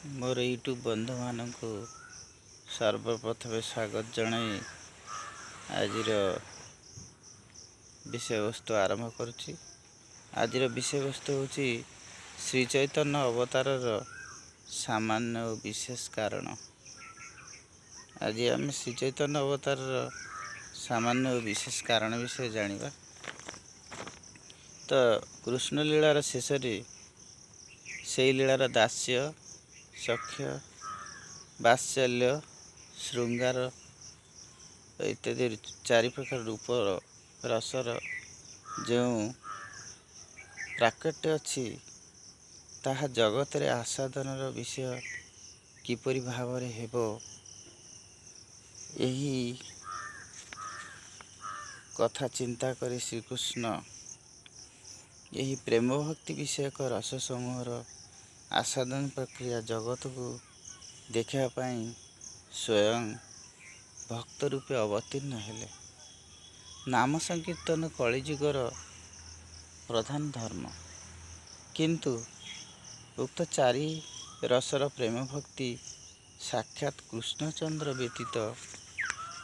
ମୋର ୟୁଟ୍ୟୁବ୍ ବନ୍ଧୁମାନଙ୍କୁ ସର୍ବପ୍ରଥମେ ସ୍ୱାଗତ ଜଣାଇ ଆଜିର ବିଷୟବସ୍ତୁ ଆରମ୍ଭ କରୁଛି। ଆଜିର ବିଷୟବସ୍ତୁ ହେଉଛି ଶ୍ରୀ ଚୈତନ୍ୟ ଅବତାରର ସାମାନ୍ୟ ଓ ବିଶେଷ କାରଣ। ଆଜି ଆମେ ଶ୍ରୀ ଚୈତନ୍ୟ ଅବତାରର ସାମାନ୍ୟ ଓ ବିଶେଷ କାରଣ ବିଷୟରେ ଜାଣିବା। ତ କୃଷ୍ଣଲୀଳାର ଶେଷରେ ସେଇ ଲୀଳାର ଦାସ୍ୟ, ସଖ୍ୟ, ବାତ୍ସଲ୍ୟ, ଶୃଙ୍ଗାର ଇତ୍ୟାଦି ଚାରି ପ୍ରକାର ରୂପର ରସର ଯେଉଁ ପ୍ରାକଟ୍ୟ ଅଛି, ତାହା ଜଗତରେ ଆସ୍ୱାଦନର ବିଷୟ କିପରି ଭାବରେ ହେବ, ଏହି କଥା ଚିନ୍ତା କରି ଶ୍ରୀକୃଷ୍ଣ ଏହି ପ୍ରେମ ଭକ୍ତି ବିଷୟକ ରସ ସମୂହର ଆସ୍ୱାଦନ ପ୍ରକ୍ରିୟା ଜଗତକୁ ଦେଖିବା ପାଇଁ ସ୍ୱୟଂ ଭକ୍ତ ରୂପେ ଅବତୀର୍ଣ୍ଣ ହେଲେ। ନାମ ସଂକୀର୍ତ୍ତନ କଳିଯୁଗର ପ୍ରଧାନ ଧର୍ମ, କିନ୍ତୁ ଉକ୍ତ ଚାରି ରସର ପ୍ରେମ ଭକ୍ତି ସାକ୍ଷାତ କୃଷ୍ଣଚନ୍ଦ୍ର ବ୍ୟତୀତ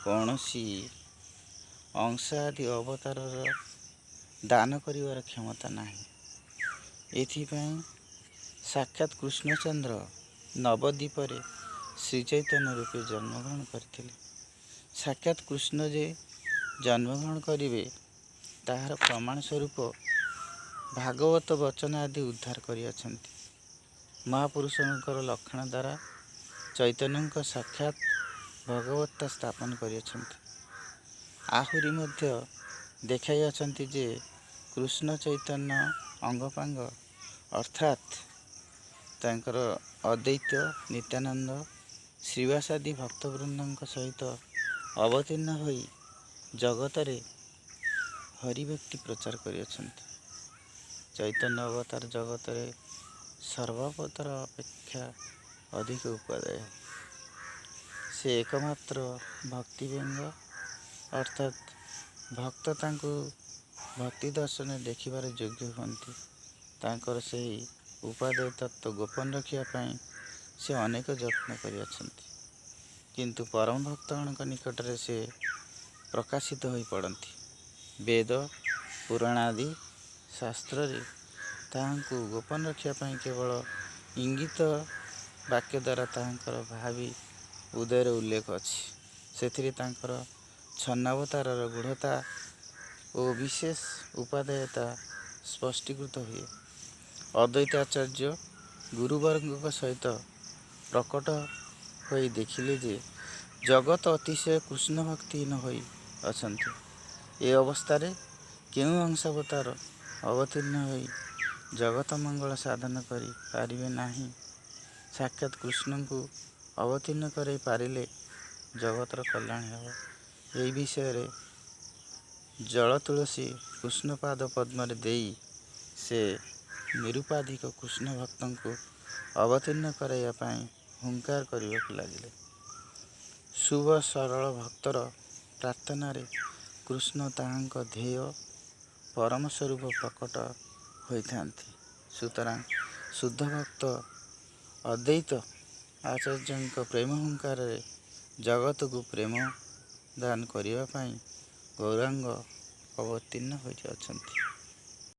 କୌଣସି ଅଂଶ ଆଦି ଅବତାରର ଦାନ କରିବାର କ୍ଷମତା ନାହିଁ। ଏଥିପାଇଁ ସାକ୍ଷାତ କୃଷ୍ଣଚନ୍ଦ୍ର ନବଦ୍ୱୀପରେ ଶ୍ରୀଚୈତନ୍ୟ ରୂପେ ଜନ୍ମଗ୍ରହଣ କରିଥିଲେ। ସାକ୍ଷାତ କୃଷ୍ଣ ଯେ ଜନ୍ମଗ୍ରହଣ କରିବେ, ତାହାର ପ୍ରମାଣ ସ୍ୱରୂପ ଭାଗବତ ବଚନ ଆଦି ଉଦ୍ଧାର କରିଅଛନ୍ତି। ମହାପୁରୁଷଙ୍କର ଲକ୍ଷଣ ଦ୍ୱାରା ଚୈତନ୍ୟଙ୍କ ସାକ୍ଷାତ ଭଗବତ୍ତା ସ୍ଥାପନ କରିଅଛନ୍ତି। ଆହୁରି ମଧ୍ୟ ଦେଖାଇଅଛନ୍ତି ଯେ କୃଷ୍ଣ ଚୈତନ୍ୟ ଅଙ୍ଗପାଙ୍ଗ, ଅର୍ଥାତ୍ ତାଙ୍କର ଅଦ୍ୱୈତ, ନିତ୍ୟାନନ୍ଦ, ଶ୍ରୀବାସାଦି ଭକ୍ତବୃନ୍ଦଙ୍କ ସହିତ ଅବତୀର୍ଣ୍ଣ ହୋଇ ଜଗତରେ ହରିଭକ୍ତି ପ୍ରଚାର କରିଅଛନ୍ତି। ଚୈତନ୍ୟ ଅବତାର ଜଗତରେ ସର୍ବାବତାର ଅପେକ୍ଷା ଅଧିକ ଉପାଦେୟ। ସେ ଏକମାତ୍ର ଭକ୍ତିବ୍ୟଙ୍ଗ, ଅର୍ଥାତ୍ ଭକ୍ତ ତାଙ୍କୁ ଭକ୍ତି ଦର୍ଶନରେ ଦେଖିବାର ଯୋଗ୍ୟ ହୁଅନ୍ତି। ତାଙ୍କର ସେହି ଉପାଦେୟ ତତ୍ତ୍ୱ ଗୋପନ ରଖିବା ପାଇଁ ସେ ଅନେକ ଯତ୍ନ କରିଅଛନ୍ତି, କିନ୍ତୁ ପରମ ଭକ୍ତଗଣଙ୍କ ନିକଟରେ ସେ ପ୍ରକାଶିତ ହୋଇପଡ଼ନ୍ତି। ବେଦ, ପୁରାଣ ଆଦି ଶାସ୍ତ୍ରରେ ତାହାଙ୍କୁ ଗୋପନ ରଖିବା ପାଇଁ କେବଳ ଇଙ୍ଗିତ ବାକ୍ୟ ଦ୍ୱାରା ତାହାଙ୍କର ଭାବି ଉଦୟର ଉଲ୍ଲେଖ ଅଛି। ସେଥିରେ ତାଙ୍କର ଛନ୍ନାବତାରର ଗୂଢ଼ତା ଓ ବିଶେଷ ଉପାଦେୟତା ସ୍ପଷ୍ଟୀକୃତ ହୁଏ। ଅଦ୍ୱୈତ ଆଚାର୍ଯ୍ୟ ଗୁରୁବର୍ଗଙ୍କ ସହିତ ପ୍ରକଟ ହୋଇ ଦେଖିଲେ ଯେ ଜଗତ ଅତିଶୟ କୃଷ୍ଣ ଭକ୍ତିହୀନ ହୋଇ ଅଛନ୍ତି। ଏ ଅବସ୍ଥାରେ କେଉଁ ଅଂଶାବତାର ଅବତୀର୍ଣ୍ଣ ହୋଇ ଜଗତ ମଙ୍ଗଳ ସାଧନ କରି ପାରିବେ ନାହିଁ? ସାକ୍ଷାତ କୃଷ୍ଣଙ୍କୁ ଅବତୀର୍ଣ୍ଣ କରାଇ ପାରିଲେ ଜଗତର କଲ୍ୟାଣ ହେବ। ଏହି ବିଷୟରେ ଜଳ ତୁଳସୀ କୃଷ୍ଣପାଦ ପଦ୍ମରେ ଦେଇ ସେ ନିରୁପାଧିକ କୃଷ୍ଣ ଭକ୍ତଙ୍କୁ ଅବତୀର୍ଣ୍ଣ କରାଇବା ପାଇଁ ହୁଙ୍କାର କରିବାକୁ ଲାଗିଲେ। ଶୁଭ ସରଳ ଭକ୍ତର ପ୍ରାର୍ଥନାରେ କୃଷ୍ଣ ତାହାଙ୍କ ଧ୍ୟେୟ ପରମ ସ୍ୱରୂପ ପ୍ରକଟ ହୋଇଥାନ୍ତି। ସୁତରାଂ ଶୁଦ୍ଧ ଭକ୍ତ ଅଦ୍ୱୈତ ଆଚାର୍ଯ୍ୟଙ୍କ ପ୍ରେମ ହୁଙ୍କାରରେ ଜଗତକୁ ପ୍ରେମ ଦାନ କରିବା ପାଇଁ ଗୌରାଙ୍ଗ ଅବତୀର୍ଣ୍ଣ ହୋଇଅଛନ୍ତି।